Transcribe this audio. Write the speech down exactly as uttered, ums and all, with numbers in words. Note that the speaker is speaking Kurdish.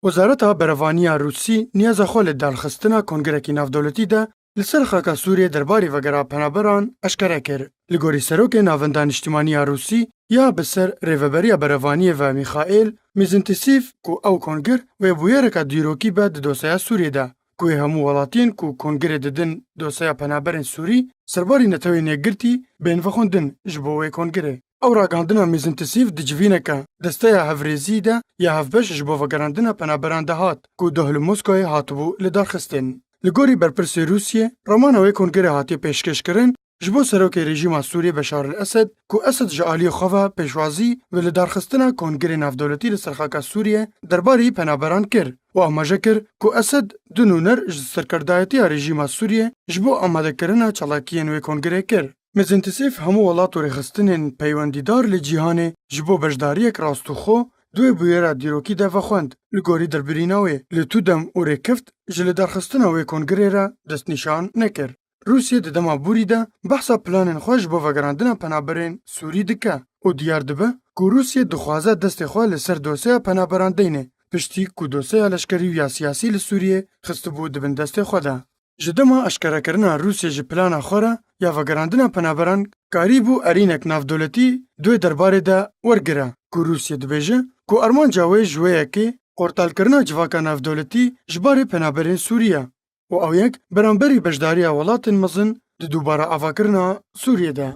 Wezareta Berevaniya Rûsî niyaza xwe li darxistina kongirekî navdewletî de li ser xaka Sûriyê derbarî vegera penaberan eşkere kir. Li gorî Serokê Navenda Niştîmanî ya Rûsî ya bi ser Rêveberiya Berevaniyê ve Mîxaîl Mîzintîsîv ku ew kongir wê bûyereka dîrokî be di dosyeya Sûriyê de, ku yê hemû welatiyên ku kongirê didin dosyeya penaberên Sûrî serbarî Netewên Yekgirtî bên vexwendin ji bo wê kongirê. Ew ragihandina Mîzintîsîv di civîneke desteya hevrêzî de ya hevbeş ji bo vegerandina penaberan de hat, ku doh li Moskoyê hatibû lidarxistin. Li gorî berpirsê Rûsiyê, ramana wê kongirê hatiye pêşkêşkirin ji bo serokê rejîma Sûriyê Beşar el Esed, ku Esed ji aliyê xwe ve pêşwazî bi lidarxistina kongirê navdewletî li ser xaka Sûriyê derbarî penaberan kir û amaje kir ku Esed du nûner ji serkerdayetiya rejîma Sûriyê ji bo amadekirina çalakiyên wê kongirê kir. Mizintîsîf hemû welat û rêxistinên peywendîdar li cîhanê ji bo beşdariyek rastûxo di wê bûyera dîrokî de vexwend. Li gorî derbirîna wê, li tu dem û rêkeft ji lidarxistina wê kongirê re destnîşan nekir. Rûsye di dema borî de behsa planên xwe ji bo vegerandina penaberên Sûrî dike û diyar dibe ku Rûsye dixwaze destê xwe li ser dosyeya penaberan deyne, piştî ku dosyeya leşkerî û ya siyasî li Sûriyê xistibû di bin destê xwe de. Ji dema eşkerekirina Rûsye ji plana xwe re ya vegerandina penaberan karîbû erînek navdewletî di wê derbarê de wergire, ku Rûsye dibêje ku armanca wê ji wê yekê qortalkirina civaka navdewletî ji barê penaberên Sûrî ye û ew yek beramberî beşdariya welatên mezin di dubare avakirina Sûriyê de.